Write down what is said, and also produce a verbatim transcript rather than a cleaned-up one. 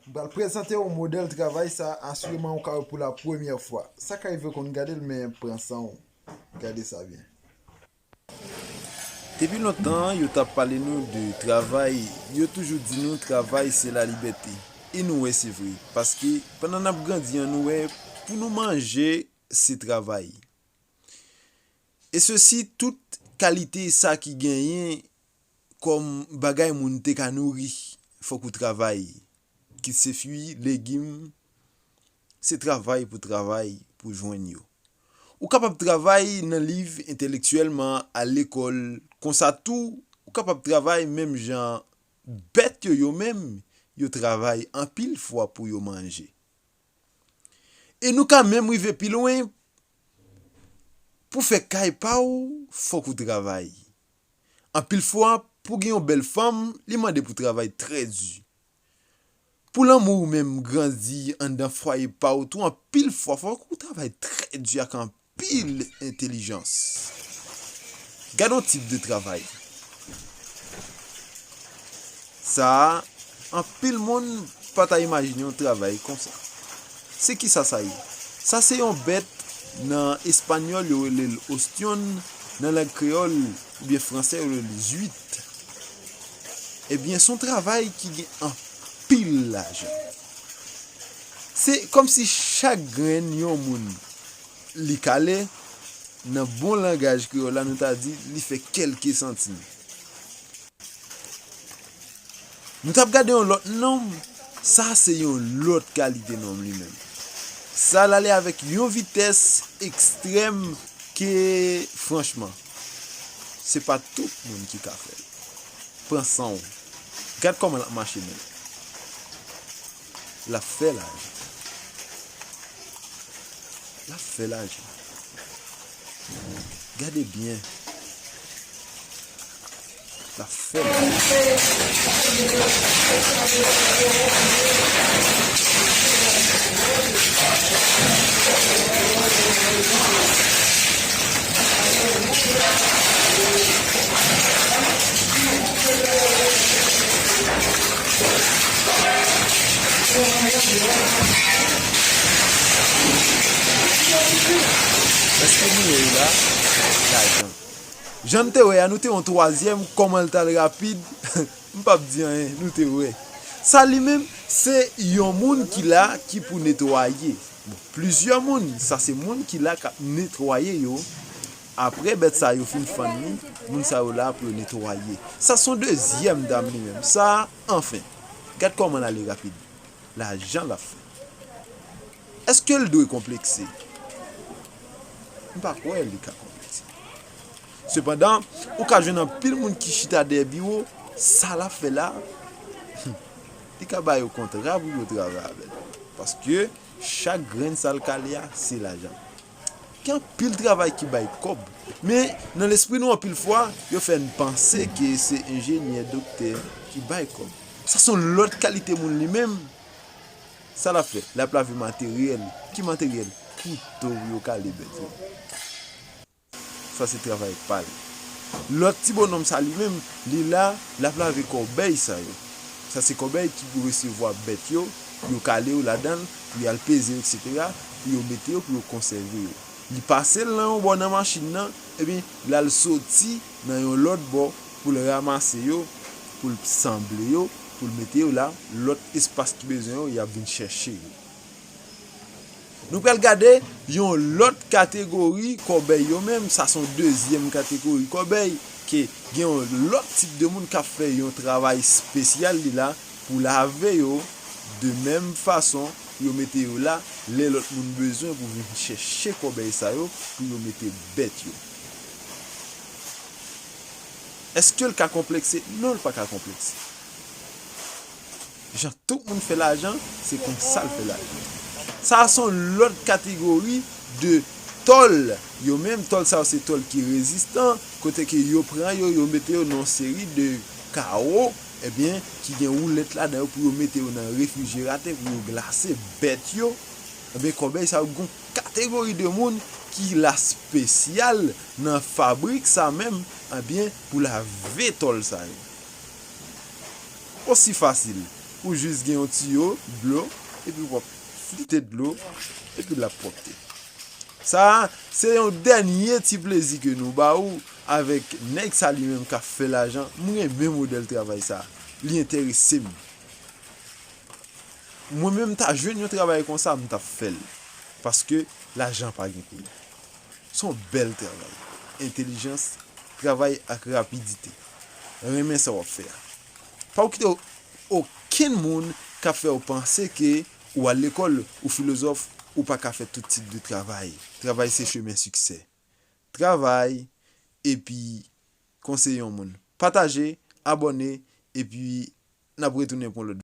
M pral prezante w modèl travay sa, asireman ou ka wè pou la premyè fwa. Sa ka rive w konn gade l, men pran san w. Gade sa byen. Depi lontan, yo t ap pale nou de travay. Yo toujou di nou travay se lalibète. E nou wè se vre. Paske, pandan n ap grandi an, nou wè pou nou manje, se travay. E sesi, tout kalite sa ki genyen kòm bagay moun te ka nouri, fòk ou travay. Kit se fwi, legim, se travay pou travay pou jwenn yo. Ou kapab travay nan liv entèlektyèlman, al lekòl, konsa tou, ou kapab travay menm jan bèt yo, yo menm, yo travay anpil fwa pou yo manje. E nou ka menm rive pi lwen, pou fè kay pa w, fòk ou travay. Anpil fwa, pou gen yon bèl fanm, li mande pou travay trè di. Pou lanmou ou menm grandi anndan fwaye pa w tou, anpil fwa, fòk ou travay trè di ak anpil entèlijans. Gad yon tip de travay. Sa a, anpil moun pa ta imajine yon travay konsa. Se kisa sa ye? Sa se yon bèt, nan espanyòl yo rele l ostion, nan lang kreyòl oubyen fransè yo rele l zwit. Ebyen, se yon travay ki gen anpil lajan. Se kòmsi chak grenn yon moun li kale, nan bon langaj kreyòl la, nou ta di, li fè kèlke santim. Nou t ap gade yon lòt nonm, sa se yon lòt kalite nonm li menm. Sa l ale avèk yon vitès ekstrèm ke, franchman, se pa tout moun ki ka fè l. Pran san w. Gad kòman l ap mache menm. L ap fè lajan. L ap fè lajan. Gade byen. L ap fè lajan. Èske nou wè la? Lajan. Jan n te wè a, nou te yon twazyèm, kòman l t al rapid, m p ap di anyen, nou te wè. Sa li menm, se yon moun ki la, ki pou netwaye. Bon, plizyè moun, sa se moun ki la k ap netwaye yo. Apre bèt sa yo fin fann li, moun sa yo la pou yo netwaye. Sa se yon dezyèm dam li menm. Sa, anfen, gad kòman l ale rapid. Lajan l ap fè. Èske l dwe konplekse? M pa kwè li ka konplekse. Sepandan, ou ka jwenn anpil moun ki chita dèyè biwo, sa l ap fè la, li ka ba yo kontra pou yo travay avè l. Paske chak grenn sa l kale a, se lajan. Gen anpil travay ki bay kòb. Men, nan lespri nou, anpil fwa, yo fè n panse ke se enjenyè, doktè ki bay kòb. Sa se yon lòt kalite moun li menm. Sa l ap fè? L ap lave materyèl. Ki materyèl? Kouto pou yo kale bèt yo. Sa se travay pa l. Lòt ti bonòm sa li menm, li la, l ap lave kòbèy sa yo. Sa se kòbèy ki pou resevwa bèt yo, pou yo kale yo ladan l, pou y al peze yo, etsetera, pou yo mete yo, pou yo konsève yo. Li pase l nan yon bò nan machin nan, epi l al soti nan yon lòt bò pou l ranmase yo, pou l sanble yo, pou l mete yo la, lòt espas ki bezwen yo, y ap vin chèche yo. Nou pral gade yon lòt kategori kòbèy yo menm, sa se yon dezyèm kategori kòbèy, ke gen yon lòt tip de moun k ap fè yon travay espesyal li la pou lave yo, de menm fason pou yo mete yo la, lè lòt moun bezwen pou vin chèche kòbèy sa yo, pou yo mete bèt yo. Èske l ka konplekse? Non, l pa ka konplekse. Jan tout moun fè lajan, se konsa l fè lajan. Sa a se yon lòt kategori de tòl. Yo menm, tòl sa yo se tòl ki rezistan, kote ke yo pran yo, yo mete yo nan yon seri de kawo, ebyen, ki gen woulèt ladan yo pou yo mete yo nan refrijeratè, pou yo glase bèt yo. Ebyen, kòbèy sa yo, gon kategori de moun ki la espesyal nan fabrik sa menm, ebyen, pou lave tòl sa yo. Osi fasil, Ou jis gen yon tiyo dlo, epi w ap flite dlo, epi l ap pwòpte. Sa a, se yon dènye ti plezi ke nou ba ou avèk nèg sa li menm k ap fè lajan. M renmen modèl travay sa a. Li enterese m. Mwen menm, m ta jwenn yon travay konsa, m t ap fè l. Paske lajan pa gen koulè. Se yon bèl travay. Entèlijans, travay ak rapidite. Renmen sa w ap fè a. Pa w kite okenn moun k ap fè w panse ke ou al lekòl, ou filozòf, ou pa ka fè tout tip de travay. Travay se chemen siksè. Travay, epi konseye yon moun. Pataje, abòne, epi n ap retounen pou yon lòt